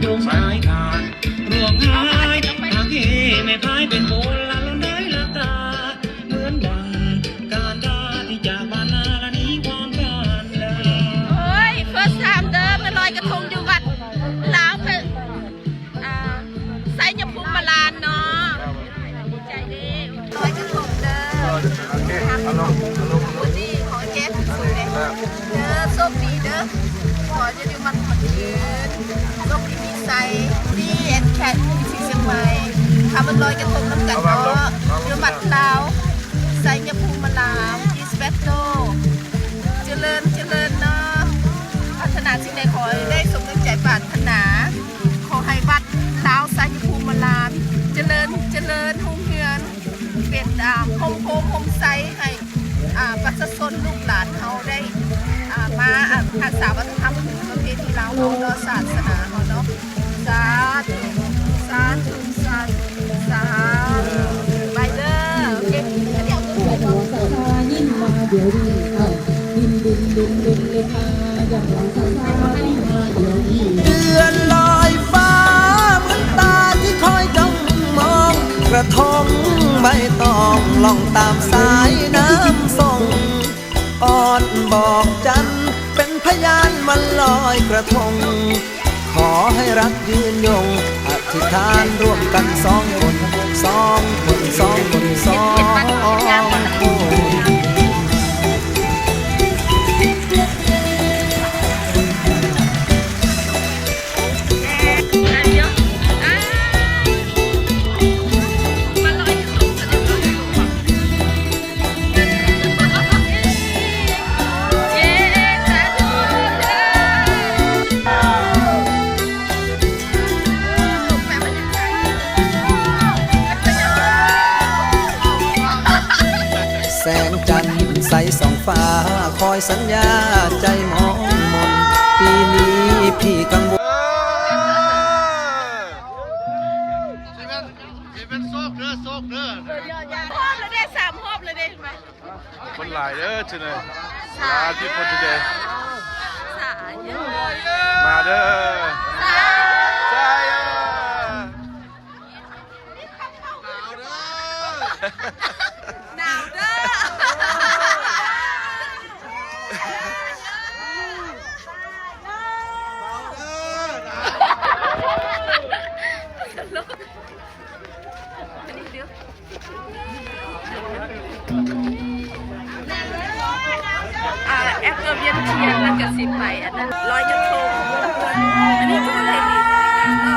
ລົມຫາຍຂາດ ຮ່ວງຫາຍ ຫາກເຮແມ່ພາຍເປັນໂບລານໄດ້ລະຕາ ເໝືອນດັ່ງການດາທີ່ຈາກບ້ານນາລະໜີຄວາມຄັນເລີຍ. ໂອ້ຍ first time ເດີ ມາລອຍກະທົງຢູ່ວັດລາວ ເອີ ອ່າ ໄຊຍະພູມມາລານເນາະ. ດີໃຈເດ້ ລອຍກະທົງເດີ ໂອເຄ ເອົາລົງ ເອົາລົງ ມື້ນີ້ຂໍແກ້ເປັນສຸກເດ້ ເດີ ໂຊກດີເດີ ຂໍ ຢູ່ດີມີໝັ້ນຂວັນຍືນ ໂຊກດີມີໄຊ Lee and Kat ທີ່ຊຽງໃໝ່ ເຮົາມາລອຍກະທົງນຳກັນເນາະ ຢູ່ວັດລາວ ໄຊຍະພູມມາລາມ East Battle ຈະເລີນ ຈະເລີນເນາະ ປາດຖະໜາສິ່ງໃດ ຂໍໃຫ້ໄດ້ສົມດັ່ງໃຈປາດຖະໜາ ຂໍໃຫ້ວັດລາວ ໄຊຍະພູມມາລາມ ຈະເລີນ ຈະເລີນ ຮຸ່ງເຮືອງ ເປັນ ອ່າ ຮົ່ມໂພຮົ່ມໄຊໃຫ້ ອ່າ ປະຊາຊົນລູກຫຼານເຮົາໄດ້ ອ່າ ມາ ອ່າ ຮັກສາວັດທະນະທຳປະເພນີລາວເຮົາເນາະ ສາສະໜາເຮົາເນາະ. ສາທຸ ສາທຸ ສາທຸ ສາທຸ ໄປເດີ ໂອເຄ ດຽວ ເດືອນລອຍຟ້າເໝືອນຕາທີ່ຄອຍຈ້ອງມອງ ກະທົງໃບຕອງລ່ອງຕາມສາຍນ້ຳຊົງ ອ້ອນບອກຈັນເປັນພະຍານວັນລອຍກະທົງ ຂໍໃຫ້ຮັກຍືນຍົງ ອະທິຖານຮ່ວມກັນສອງຄົນ ສອງຄົນ ສອງຄົນ ສອງຄົນ. ແສງຈັນໃສສ່ອງຟ້າ ຄອຍສັນຍາໃຈໝອງມົນ ປີນີ້ພີ່ກັງວົນ. ເອີ ຊິແມ່ນ ຊິແມ່ນໂຊກເດີ ໂຊກເດີ ຮອບແລ້ວເດ້ ສາມຮອບແລ້ວເດ້ ເຫັນບໍ່? ຄົນຫຼາຍເດີ today ຫຼາຍທີ່ຄົນ today ສາທຸ ມາເດີ ສາທຸ ໜາວເດີ ໜາວເດີ ໜາວເດີ ໜາວເດີ. ອ່າ ແອັບກໍວຽນທຽນ ແລ້ວກໍຊິໄປອັນນັ້ນ ລອຍກະທົງ ອັນນີ້ຄືເລນີ້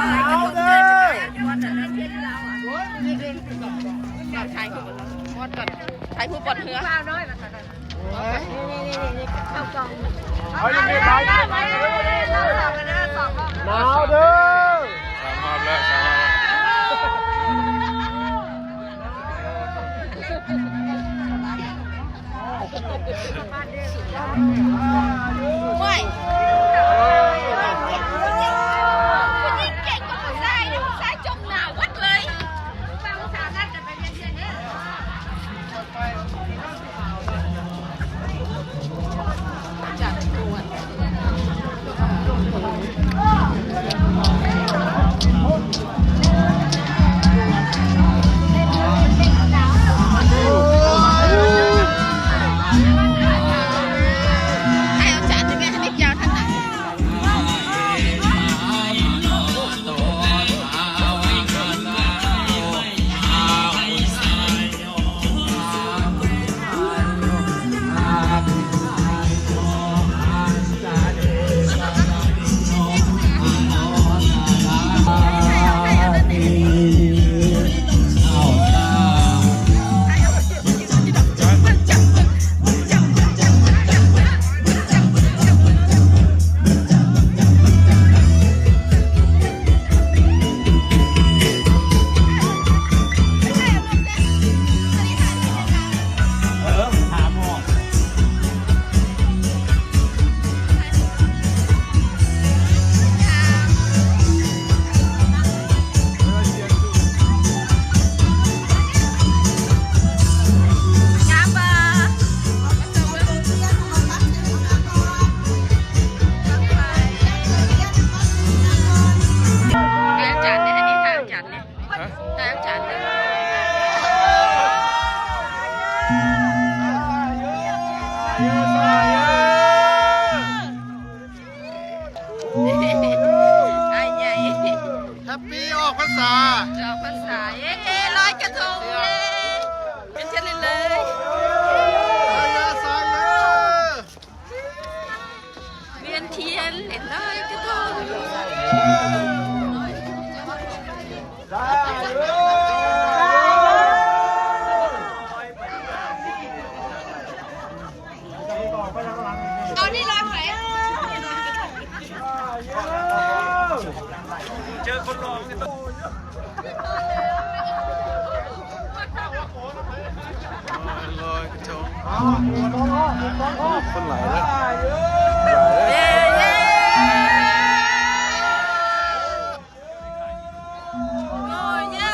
ລອຍກະທົງ ເຈີກັນຢູ່ວັດອັນນັ້ນ ເພນລາວອະ ຖ່າຍຮູບ ມອດກ່ອນ ຖ່າຍຮູບບອດເຮືອ. ເອົາ ຍັງມີໄປ ໜາວເດີ ສາມຮອບແລ້ວ ສາມຮອບແລ້ວ ໂອ້ຍ. ສາ ອອກພັນສາ ເຢ້ ລອຍກະທົງ ເຢ້ ເປັນເຊັ່ນນັ້ນເລີຍ ສາເຢ ສາເຢ ວຽນທຽນ ເຫຼັ້ນລອຍກະທົງ. ເອົານີ້ລອຍໄປ ເຈີຄົນຫຼໍ່ນີ້ ລອຍກະທົງ ຄົນຫຼາຍເດ້ ຫຼາຍເດ້ ເຢ້ ເຢ້ ໂອ້ ເຢ້.